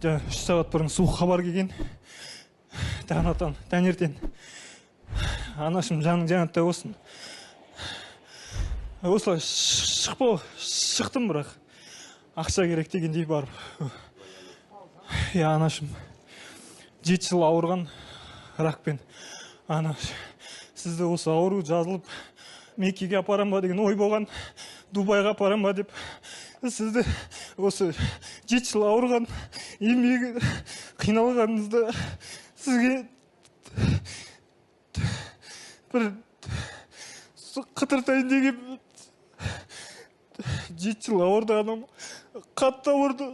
Жаңа 3 сағат бұрын суық хабар келген таң атан, таңертең. Анашым, жаның жәннатта болсын. Осылай шықпау шықтым, бірақ ақша керек дегендей барып. Иә, анашым 7 жыл ауырған ракпен. Ана, сізді осы ауру жазылып, Меккеге апарам ба деген ой болған, Дубайға апарам ба деп. Сізді осы 7 жыл ауырған, еңбегі, қиналғаныңызды сізге бір қыдыртайын деген. 7 жыл ауырды анам, қатты ауырды.